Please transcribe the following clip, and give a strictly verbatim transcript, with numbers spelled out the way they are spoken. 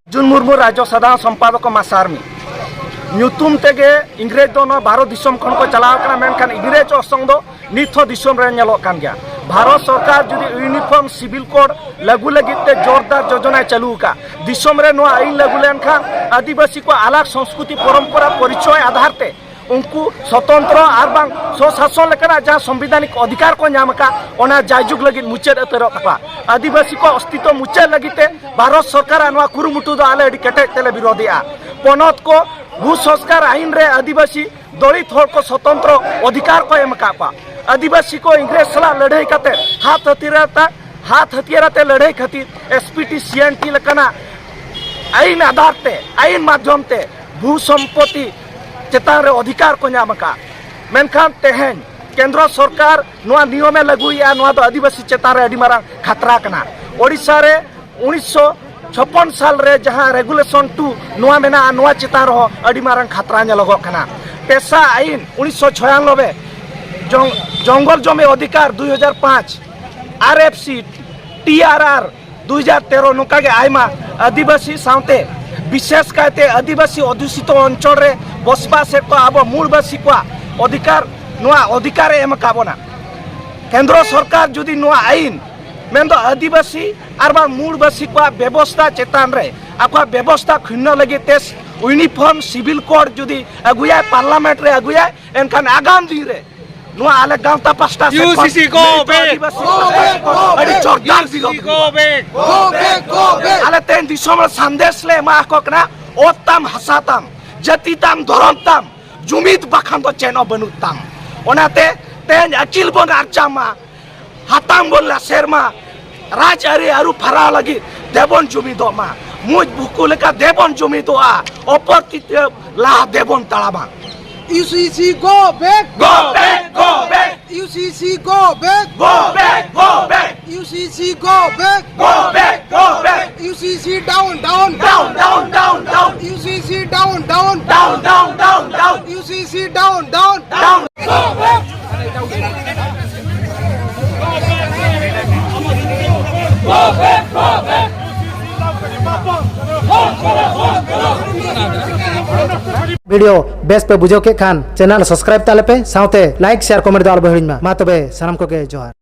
ᱡᱩᱱ ᱢᱩᱨᱢᱩ, ᱨᱟᱡᱽᱡᱚ ᱥᱟᱫᱷᱟᱨᱚᱱ ᱥᱚᱢᱯᱟᱫᱚᱠ ᱢᱟᱥᱟᱨᱢᱤ᱾ ᱧᱩᱛᱩᱢ ᱛᱮᱜᱮ ᱤᱝᱨᱮᱡᱽ ᱫᱚ ᱱᱚᱣᱟ ᱵᱷᱟᱨᱚᱛ ᱫᱤᱥᱚᱢ ᱠᱷᱚᱱ ᱠᱚ ᱪᱟᱞᱟᱣ ᱠᱟᱱᱟ, ᱢᱮᱱᱠᱷᱟᱱ ᱤᱝᱨᱮᱡᱽ ᱚᱨᱥᱚᱝ ᱫᱚ ᱱᱤᱛ ᱦᱚᱸ ᱫᱤᱥᱚᱢ ᱨᱮ ᱧᱮᱞᱚᱜ ᱠᱟᱱ ᱜᱮᱭᱟ᱾ ᱵᱷᱟᱨᱚᱛ ᱥᱚᱨᱠᱟᱨ ᱡᱩᱫᱤ ᱤᱭᱩᱱᱤᱯᱷᱚᱨᱢ ᱥᱤᱵᱤᱞ ᱠᱳᱰ ᱞᱟᱹᱜᱩ ᱞᱟᱹᱜᱤᱫ ᱛᱮ ᱡᱳᱨᱫᱟᱨ ᱡᱳᱡᱚᱱᱟᱭ ᱪᱟᱹᱞᱩ ᱟᱠᱟᱫ, ᱫᱤᱥᱚᱢ ᱨᱮ ᱱᱚᱣᱟ ᱟᱹᱭᱤᱱ ᱞᱟᱹᱜᱩ ᱞᱮᱱᱠᱷᱟᱱ ᱟᱹᱫᱤᱵᱟᱹᱥᱤ ᱠᱚᱣᱟᱜ ᱟᱞᱟᱜᱽ ᱥᱚᱝᱥᱠᱨᱤᱛᱤ ᱯᱚᱨᱚᱢᱯᱚᱨᱟ ᱯᱚᱨᱤᱪᱚᱭ ᱟᱫᱷᱟᱨ ᱛᱮ ᱩᱱᱠᱩ ᱥᱚᱛᱚᱱᱛᱨᱚ ᱟᱨ ᱵᱟᱝ ᱥᱚᱥᱟᱥᱚᱱ ᱞᱮᱠᱟᱱᱟᱜ ᱡᱟᱦᱟᱸ ᱥᱚᱝᱵᱤᱫᱷᱟᱱᱤᱠ ᱚᱫᱷᱤᱠᱟᱨ ᱠᱚ ᱧᱟᱢ ᱟᱠᱟᱫ, ᱚᱱᱟ ᱡᱟᱭᱡᱩᱜᱽ ᱞᱟᱹᱜᱤᱫ ᱢᱩᱪᱟᱹᱫ ᱩᱛᱟᱹᱨᱚᱜ ᱛᱟᱠᱚᱣᱟ᱾ ᱟᱹᱫᱤᱵᱟᱹᱥᱤ ᱠᱚᱣᱟᱜ ᱚᱥᱛᱤᱛᱣᱚ ᱢᱩᱪᱟᱹᱫ ᱞᱟᱹᱜᱤᱫ ᱛᱮ ᱵᱷᱟᱨᱚᱛ ᱥᱚᱨᱠᱟᱨᱟᱜ ᱱᱚᱣᱟ ᱠᱩᱨᱩᱢᱩᱴᱩ ᱫᱚ ᱟᱞᱮ ᱟᱹᱰᱤ ᱠᱮᱴᱮᱡ ᱛᱮᱞᱮ ᱵᱤᱨᱳᱫᱷᱮᱜᱼᱟ᱾ ᱯᱚᱱᱚᱛ ᱠᱚ ᱵᱷᱩ ᱥᱚᱝᱥᱠᱟᱨ ᱟᱹᱭᱤᱱ ᱨᱮ ᱟᱹᱫᱤᱵᱟᱹᱥᱤ ᱫᱚᱞᱤᱛ ᱦᱚᱲ ᱠᱚ ᱥᱚᱛᱚᱱᱛᱨᱚ ᱚᱫᱷᱤᱠᱟᱨ ᱠᱚ ᱮᱢ ᱟᱠᱟᱫ ᱠᱚᱣᱟ᱾ ᱟᱹᱫᱤᱵᱟᱹᱥᱤ ᱠᱚ ᱤᱝᱨᱮᱡᱽ ᱥᱟᱞᱟᱜ ᱞᱟᱹᱲᱦᱟᱹᱭ ᱠᱟᱛᱮ ᱦᱟᱛ ᱦᱟᱹᱛᱤᱭᱟᱹᱨ ᱟᱛᱮ, ᱦᱟᱛ ᱦᱟᱹᱛᱤᱭᱟᱹᱨ ᱟᱛᱮ ᱞᱟᱹᱲᱦᱟᱹᱭ ᱠᱷᱟᱹᱛᱤᱨ S P T C N T ᱞᱮᱠᱟᱱᱟᱜ ᱟᱹᱭᱤᱱ ᱟᱫᱷᱟᱨ ᱛᱮ, ᱟᱹᱭᱤᱱ ᱢᱟᱫᱽᱫᱷᱚᱢ ᱛᱮ ᱵᱷᱩ ᱥᱚᱢᱯᱚᱛᱤ ᱪᱮᱛᱟᱱ ᱨᱮ ᱚᱫᱷᱤᱠᱟᱨ ᱠᱚ ᱧᱟᱢ ᱟᱠᱟᱫ᱾ ᱢᱮᱱᱠᱷᱟᱱ ᱛᱮᱦᱮᱧ ᱠᱮᱱᱫᱨᱚ ᱥᱚᱨᱠᱟᱨ ᱱᱚᱣᱟ ᱱᱤᱭᱚᱢᱮ ᱞᱟᱹᱜᱩᱭᱮᱫᱼᱟ, ᱱᱚᱣᱟ ᱫᱚ ᱟᱹᱫᱤᱵᱟᱹᱥᱤ ᱪᱮᱛᱟᱱ ᱨᱮ ᱟᱹᱰᱤ ᱢᱟᱨᱟᱝ ᱠᱷᱟᱛᱨᱟ ᱠᱟᱱᱟ᱾ ᱳᱰᱤᱥᱟ ᱨᱮ ᱩᱱᱤᱥᱥᱚ ᱪᱷᱚᱯᱯᱚᱱ ᱥᱟᱞ ᱨᱮ ᱡᱟᱦᱟᱸ ᱨᱮᱜᱩᱞᱮᱥᱚᱱ ᱴᱩ ᱱᱚᱣᱟ ᱢᱮᱱᱟᱜᱼᱟ, ᱱᱚᱣᱟ ᱪᱮᱛᱟᱱ ᱨᱮᱦᱚᱸ ᱟᱹᱰᱤ ᱢᱟᱨᱟᱝ ᱠᱷᱟᱛᱨᱟ ᱧᱮᱞᱚᱜᱚᱜ ᱠᱟᱱᱟ᱾ ᱯᱮᱥᱟ ᱟᱹᱭᱤᱱ ᱩᱱᱤᱥᱥᱚ ᱪᱷᱚᱭᱟᱱᱚᱵᱵᱳᱭ, ᱡᱚᱝ-, ᱡᱚᱝᱜᱚᱞ ᱡᱚᱢᱤ ᱚᱫᱷᱤᱠᱟᱨ ᱫᱩᱭ ᱦᱟᱡᱟᱨ ᱯᱟᱸᱪ, ᱟᱨ ᱮᱯᱷ ᱥᱤ, ᱴᱤ ᱟᱨ ᱟᱨ ᱫᱩᱭ ᱦᱟᱡᱟᱨ ᱛᱮᱨᱚ, ᱱᱚᱝᱠᱟ ᱜᱮ ᱟᱭᱢᱟ ᱟᱹᱫᱤᱵᱟᱹᱥᱤ ᱥᱟᱶᱛᱮ ᱵᱤᱥᱮᱥ ᱠᱟᱭᱛᱮ ᱟᱹᱫᱤᱵᱟᱹᱥᱤ ᱚᱫᱷᱩᱥᱤᱛᱚ ᱚᱧᱪᱚᱞ ᱨᱮ ᱵᱚᱥᱵᱟᱥᱮᱫ ᱠᱚ ᱟᱵᱚ ᱢᱩᱞᱵᱟᱹᱥᱤ ᱠᱚᱣᱟᱜ ᱚᱫᱷᱤᱠᱟᱨ, ᱱᱚᱣᱟ ᱚᱫᱷᱤᱠᱟᱨ ᱮ ᱮᱢ ᱟᱠᱟᱫ ᱵᱚᱱᱟ᱾ ᱠᱮᱱᱫᱨᱚ ᱥᱚᱨᱠᱟᱨ ᱡᱩᱫᱤ ᱱᱚᱣᱟ ᱟᱹᱭᱤᱱ, ᱢᱮᱱᱫᱚ ᱟᱹᱫᱤᱵᱟᱹᱥᱤ ᱟᱨ ᱵᱟᱝ ᱢᱩᱞᱵᱟᱹᱥᱤ ᱠᱚᱣᱟᱜ ᱵᱮᱵᱚᱥᱛᱷᱟ ᱪᱮᱛᱟᱱ ᱨᱮ ᱟᱠᱚᱣᱟᱜ ᱵᱮᱵᱚᱥᱛᱷᱟ ᱠᱷᱩᱱᱱᱚ ᱞᱟᱹᱜᱤᱫ ᱛᱮ ᱤᱭᱩᱱᱤᱯᱷᱚᱨᱢ ᱥᱤᱵᱤᱞ ᱠᱳᱰ ᱡᱩᱫᱤ ᱟᱹᱜᱩᱭᱟᱭ, ᱯᱟᱨᱞᱟᱢᱮᱱᱴ ᱨᱮ ᱟᱹᱜᱩᱭᱟᱭ, ᱮᱱᱠᱷᱟᱱ ᱟᱜᱟᱢ ᱫᱤᱱ ᱨᱮ ᱱᱚᱣᱟ ᱟᱞᱮ ᱜᱟᱶᱛᱟ ᱯᱟᱥᱴᱟ ᱥᱮᱫ ᱠᱷᱚᱱ ᱤᱭᱩ ᱥᱤ ᱥᱤ ᱜᱳ ᱱᱤᱛ ᱵᱮᱠ᱾ ᱟᱹᱫᱤᱵᱟᱹᱥᱤ ᱯᱟᱥᱴᱟ ᱥᱮᱫ ᱠᱷᱚᱱ ᱟᱹᱰᱤ ᱡᱳᱨᱫᱟᱨ ᱤᱭᱩ ᱥᱤ ᱥᱤ ᱵᱤᱨᱳᱫᱷ ᱜᱳ ᱦᱩᱭᱩᱜᱼᱟ᱾ ᱵᱮᱠ᱾ ᱜᱳ ᱵᱮᱠ, ᱜᱳ ᱵᱮᱠ᱾ ᱟᱞᱮ ᱛᱮᱦᱮᱧ ᱫᱤᱥᱚᱢ ᱨᱮ ᱥᱟᱸᱫᱮᱥ ᱞᱮ ᱮᱢᱟ ᱟᱠᱚ ᱠᱟᱱᱟ, ᱚᱛ ᱛᱟᱢ, ᱦᱟᱥᱟ ᱛᱟᱢ, ᱡᱟᱹᱛᱤ ᱛᱟᱢ, ᱫᱷᱚᱨᱚᱢ ᱛᱟᱢ, ᱡᱩᱢᱤᱫ ᱵᱟᱠᱷᱟᱱ ᱫᱚ ᱪᱮᱫ ᱦᱚᱸ ᱵᱟᱹᱱᱩᱜ ᱛᱟᱢ᱾ ᱚᱱᱟᱛᱮ ᱛᱮᱦᱮᱧ ᱟᱹᱠᱤᱞ ᱵᱚᱱ ᱟᱨᱡᱟᱣ ᱢᱟ, ᱦᱟᱛᱟᱝ ᱵᱚᱱ ᱞᱟᱥᱮᱨ ᱢᱟ, ᱨᱟᱡᱽ ᱟᱹᱨᱤ ᱟᱹᱨᱩ ᱯᱷᱮᱨᱟᱣ ᱞᱟᱹᱜᱤᱫ ᱫᱮᱵᱚᱱ ᱡᱩᱢᱤᱫᱚᱜ ᱢᱟ᱾ ᱢᱩᱸᱡ ᱵᱷᱩᱠᱩ ᱞᱮᱠᱟ ᱫᱮᱵᱚᱱ ᱡᱩᱢᱤᱫᱚᱜᱼᱟ, ᱚᱯᱚᱨ ᱛᱤᱛᱮ ᱞᱟᱦᱟ ᱫᱮᱵᱚᱱ ᱛᱟᱲᱟᱢᱟ᱾ U C C go back. Go back, go back. U C C go back. Go back, go back. U C C go back. Go back, go back. U C C down, down. Down, down, down, down. U C C down, down, down. Down, down, down, down. U C C down, down, down. Down. video ᱵᱮᱥ ᱯᱮ ᱵᱩᱡᱷᱟᱹᱣ ᱠᱮᱫ ᱠᱷᱟᱱ channel subscribe ᱛᱟᱞᱮ ᱯᱮ, ᱥᱟᱶᱛᱮ like share comment ᱫᱚ ᱟᱞᱚ ᱯᱮ ᱦᱤᱲᱤᱧ ᱢᱟ᱾ ᱢᱟ ᱛᱚᱵᱮ ᱥᱟᱱᱟᱢ ᱠᱚᱜᱮ ᱡᱚᱦᱟᱨ᱾